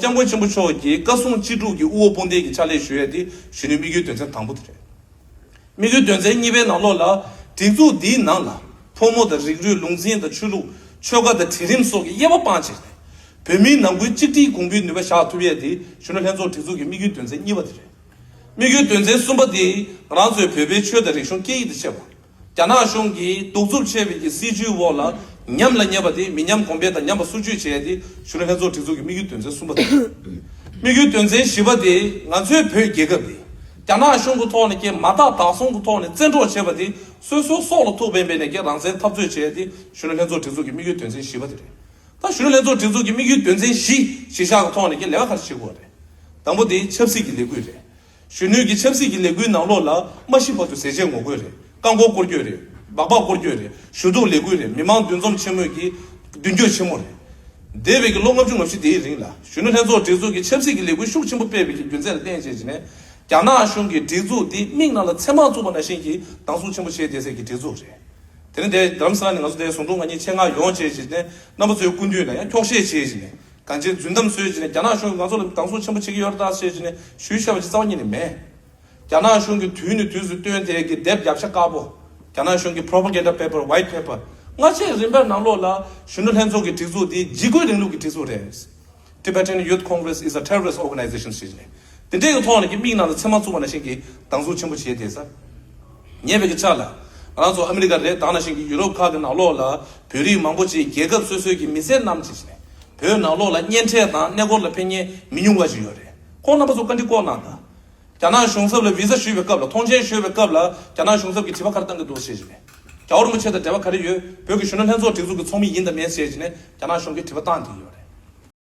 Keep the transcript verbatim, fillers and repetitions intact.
སྐྱབས་མགོན་ཆེན་པོ་མཆོག་གིས་བཀའ་གསུང་ཅི་སྒྲུབ་ཀྱི་དབུ་འོག་དཔུང་སྡེ་གི་ཕྱག་ལས་ཞུ་ཡས་དེ་གཞོན་ནུའི་དམིགས་ཡུལ་དོན་ཚན་དང་པོ་དེ་རེད། དམིགས་ཡུལ་དོན་ཚན་གཉིས་པའི་ནང་ལོགས་ལ། སྒྲིག་འཛུགས་འདིའི་ནང་ལ་ཕོ་མོ་དང་རིགས་རུས་ལུང་ཚན་དང་ཆོས་ལུགས། ཆོལ་ཁ་དང་གྲལ་རིམ་སོགས་ཀྱི་དབྱེ་བ་སྤངས་བྱས་ནས། བོད་མིའི་ནང་ཁུལ་གཅིག་སྒྲིལ་གོང་འཕེལ་ནུས་པ་བཞག་ཐུབ་ཡས་དེ་གཞོན་ནུ་ལྷན་ཚོགས་སྒྲིག་འཛུགས་ཀྱི་དམིགས་ཡུལ་དོན་ཚན་གཉིས་པ་དེ་རེད། དམིགས་ཡུལ་དོན་ཚན་གསུམ་པ་དེ་ང་རང་ཚོའི་བོད་པའི་ཆོས་དང་རིག་གཞུང་སྐད་ཡིག་དང་བཅས་པ། རྒྱ་ནག་གཞུང་གིས་གདུག་རྩུབ་ཆེ་བའི་གི་སྲིད་བྱུས་འོག་ལ་ཉམས་ལ་ཉེས་པ་དེ་མི་ཉམས་གོང་འཕེལ་དང་ཉམས་པ་སོར་ཆུད་བྱས་ཏེ་གཞོན་ནུ་ལྷན་ཚོགས་སྒྲིག་འཛུགས་ཀྱི་དམིགས་ཡུལ་དོན་ཚན་གསུམ་པ་དེ་རེད། དམིགས་ཡུལ་དོན་ཚན་བཞི་པ་དེ་ང་ཚོའི་བོད་རྒྱལ་ཁབ་དེ་རྒྱ་ནག་གཞུང་གི་ཐོག་ནས་ཀྱི་མ་དག་དག་གསུམ་གྱི་ཐོག་ནས་བཙན་འཕྲོག་བྱས་པ་དེ་སོ་སོའི་སྲོག་ལ་ཐུག་པའི་འབད་ནས་ཀྱི་རང་བཙན་འཐབ་རྩོད་བྱས་ཏེ་གཞོན་ནུ་ལྷན་ཚོགས་སྒྲིག་འཛུགས་ཀྱི་དམིགས་ཡུལ་དོན་ཚན་བཞི་པ་དེ་རེད། ད་གཞོན་ནུ་ལྷན་ཚོགས་སྒྲིག་འཛུགས་ཀྱི་དམིགས་ཡུལ་དོན་ཚན་བཞི་གཞི་བཞག་གི་ཐོག་ནས་ཀྱི་ལས་ཀ་ག་རེ་བྱེད་དགོས་རེད། དང་པོ་དེ་ཆབ་སྲིད་ཀྱི་ལས་འགུལ་རེད། གཞོན་ནུའི་གི་ཆབ་སྲིད་ཀྱི་ལས་འགུལ་ནང་ལོགས་ལ་མ་ཤི་བར་དུ་ཟས་བཅད་ངོ་རྒོལ་རེད། རྐང་འཁོར་སྐོར་སྐྱོད་རེད། སྦག་སྦག་སྐོར་སྐྱོད་རེད། ཞུ་གཏུག་ལས་འགུལ་རེད། མི་མང་འདུ་འཛོམས་ཆེན་མོའི་གི་མདུན་སྐྱོད་ཆེན་མོ་རེད། འདས་པའི་གི་ལོ་ལྔ་བཅུ་ང་བཞི་དེའི་རིང་ལ་གཞོན་ནུ་ལྷན་ཚོགས་སྒྲིག་འཛུགས་ཀྱི་ཆབ་སྲིད་ཀྱི་ལས་འགུལ་ཤུགས་ཆེན་པོ་སྤེལ་བའི་གི་རྒྱུ་མཚན་ལ་བརྟེན་བྱས་བྱས་ནས་རྒྱ་ནག་གཞུང་གི་སྒྲིག་འཛུགས་འདི་མིག་ནང་ལ་ཚེར་མ་བཙུགས་པ་ནང་བཞིན་གྱི་སྡང་ཟུག་ཆེན་པོ་བྱས་བསྡད་སའི་གི་སྒྲིག་འཛུགས་རེད། དེ་ནི་དེ་རྡ་རམ་ས་ལ་ནས་ང་ཚོ་དེ་ཟུང་དྲུག་ང་གཉིས་ཆེད་མངགས་ཡོང་བྱས་བྱས་ནས་རྣམ་པ་ཚོའི་སྐུ་མདུན་ལ་ཡང་འཁྱོག་བཤད་བྱས་བྱས་ནས། གང་ཅི་རྫུན་གཏམ་བཟོས་བྱས་ནས་རྒྱ་ནག་གཞུང་གིས་ང་ཚོ་ལ་སྡང་ཟུག་ཆེན་པོ་བྱེད་ཀྱི་ཡོད་རེད་ད་ཟེར་བྱས་ནས་ཞུས་བཞག་པ་ཅིག་རྩ་བ་ཉིད་ནས་མེད། རྒྱ་ནག་གཞུང་གིས་དུས་ནས་དུས་སུ་བཏོན་དེ་གི་དེབ་རྒྱབ་ཤ་དཀར་པོ། རྒྱ་ནག་གཞུང་གི་propaganda paper, white paper སྔ་ཕྱི་རིམ་པའི་ནང་ལོགས་ལ་གཞོན་ནུ་ལྷན་ཚོགས་ཀྱི་སྒྲིག་འཛུགས་འདི་འཇིགས་སྐུལ་རིང་ལུགས་ཀྱི་སྒྲིག་འཛུགས་རེད། Tibetan Youth Congress is a terrorist organization ཞེས་ནས། དེ་འདྲའི་གི་ཐོག་ནས་ཀྱི་མིག་ནང་ལ་ཚེར་མ་བཙུགས་པ་ནང་བཞིན་གྱི་སྡང་ཟུག་ཆེན་པོ་བྱས་བསྡད་ས། ཉེ་བའི་གི་ཆ་ལ། ང་རང་ཚོ་ཨ་མི་རི་ཀ་རེད་ད་ནང་བཞིན་གྱི་ཡུ་རོབ་ཁག་གི་ནང་ལོགས་ལ་བོད་རིགས་མང་པོ་ཅིག་རྒྱལ་ཁབ་སོ་སོའི་གི་མི་སེར་རྣམས་ཅིག་ནས་བོད་ནང་ལོགས་ལ་གཉེན་འཕྲད་དང་གནས་སྐོར་ལ་ཕེབས་མཁན་མི་ཉུང་བ་ཞིག་ཡོད་རེད། ཁོང་རྣམ་པ་ཚོ་བཀའ་འདྲི་སྐོར་གནང་དང་། རྒྱ་ནག་གཞུང་ཚབ་ལ་བི་ཟ་ཞུ་བའི་སྐབས་ལ་ཐོངས་མཆན་ཞུ་བའི་སྐབས་ལ་རྒྱ་ནག་གཞུང་ཚབ་ཀྱིས་དྲི་བ་ག་རེ་བཏང་གི་འདུག་ཞེས་བྱས་ནས། རྒྱལ་བ་རིན་པོ་ཆེ་དང་འབྲེལ་བ་ག་རེ་ཡོད། བོད་ཀྱི་གཞོན་ནུ་ལྷན་ཚོགས་སྒྲིག་འཛུགས་ཀྱི་ཚོགས་མི་ཡིན་དང་མིན་ཞེས་བྱས་ནས་རྒྱ་ནག་གཞུང་གིས་དྲི་བ་བཏང་བསྡད་ཡོད་རེད།